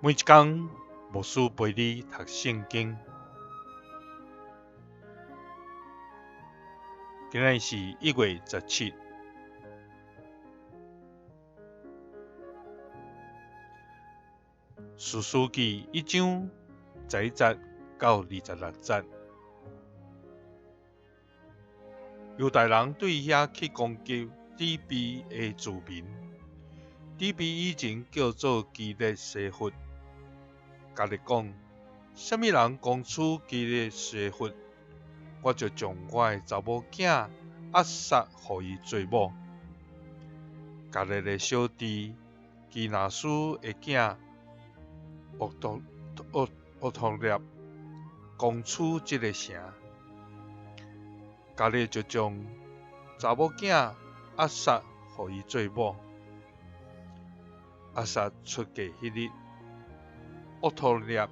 每一工，牧師陪你讀聖經。今仔日是1月17，士師記一章11節到26節。猶大人對遐去攻擊底比的住民，底比以前叫做基列西弗。迦勒講：啥物人攻取基列西弗，我就將我的查某囝押撒予伊做某。迦勒的小弟基拿斯的囝俄托涅攻取這个城，迦勒就將查某囝押撒予伊做某。押撒出嫁彼日，俄托涅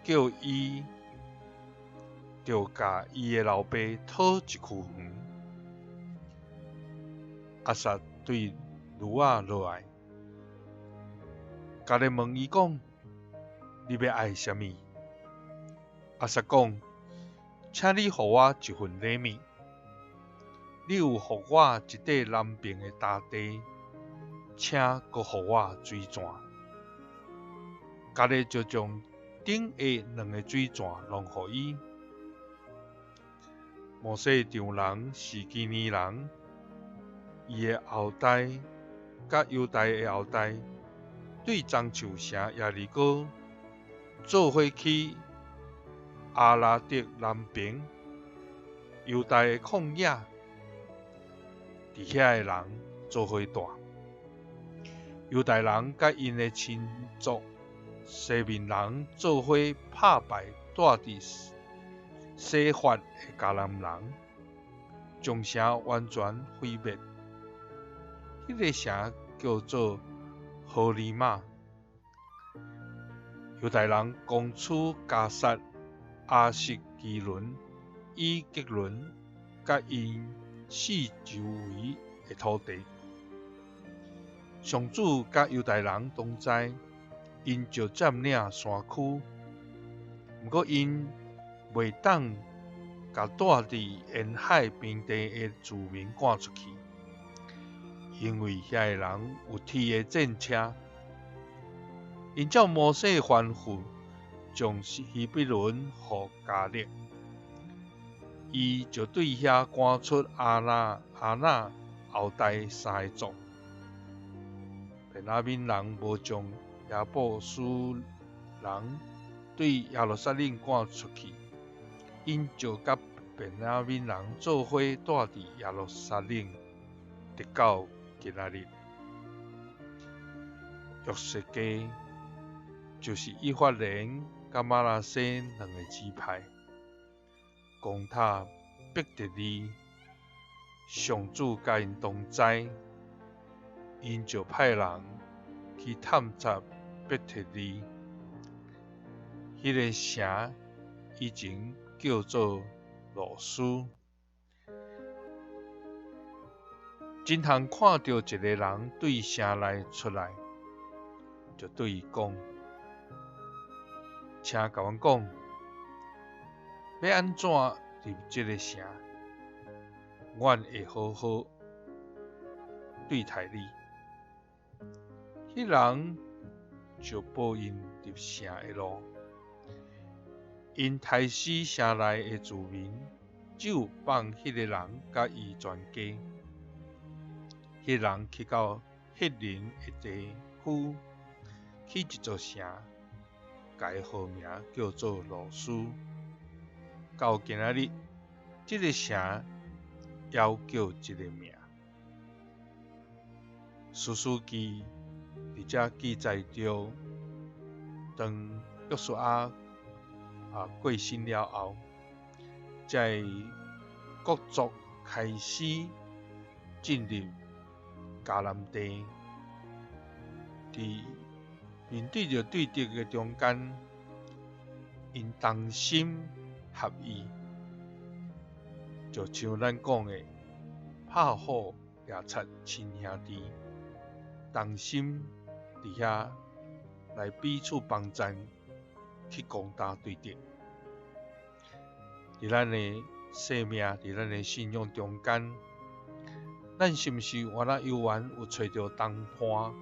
叫伊著共伊的老爸討一區園。押撒對女仔落來，迦勒問伊講：你欲愛啥物？押撒講：請你予我一份禮物。你有予我一塊南爿的田地，請閣予我水泉。迦勒就將頂下兩个水泉攏予伊。摩西丈人是基尼人，伊的後代佮猶大的後代對樟樹城耶利哥做伙去亞拉得南爿猶大的曠野，佇遐的人做伙蹛。猶大人佮𪜶的親族西緬人做伙拍敗蹛佇洗法的迦南人，將城完全毀滅。彼个城叫做何利瑪。猶大人攻取迦薩、亞實基倫、以革倫，佮𪜶四周圍的土地。上主佮猶大人同在，𪜶就佔領山區。毋過𪜶袂當共蹛佇沿海平地的住民趕出去，因為遐的人有鐵的戰車。𪜶照摩西的吩咐，將希伯崙予迦勒，伊就對遐趕出亞拿亞納後代三个族。便雅憫人無將耶布斯人對耶路撒冷趕出去，𪜶就佮便雅憫人做伙蹛佇耶路撒冷，直到今仔日。約瑟家就是以法蓮佮瑪拿西兩个支派，攻打伯特利，上主佮𪜶同在，𪜶就派人去探查伯特利，彼个城以前叫做路斯。侦探看著一个人對城內出來，就對伊講：請共阮講，欲按怎入這个城，阮會好好對待你。彼人就報𪜶入城的路。𪜶刣死城內的住民，只有放彼个人佮伊全家。彼人去到赫人的地區，起一座城，共伊號名叫做路斯。到今仔日，這个城猶叫這个名。士師記佇遮記載著，當約書亞過身了後，這個各族開始進入迦南地，佇面對著對敵的中間，𪜶同心合意，就像咱講的，拍虎掠賊親兄弟，同心佇遐來彼此幫贊，去攻打對敵。佇咱的生命，佇咱的信仰中間，咱是毋是猶若猶原有揣著同伴，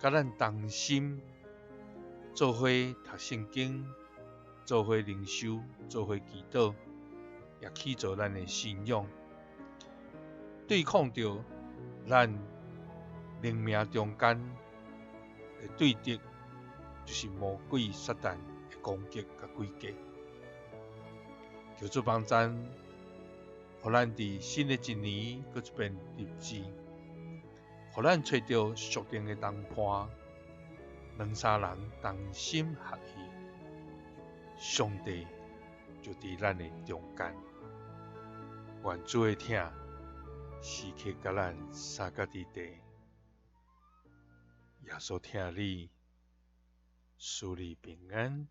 佮咱同心做伙讀聖經，做伙靈修，做伙祈禱，也去做咱的信仰，對抗著咱靈命中間的對敵，就是魔鬼撒旦的攻擊佮詭計。求主幫贊，予咱佇新的一年閣一遍立志，予咱揣著屬靈的同伴，兩三人同心合意，上帝就佇咱的中間。願主的疼時刻佮咱相佮佇地，耶穌疼你，賜你平安。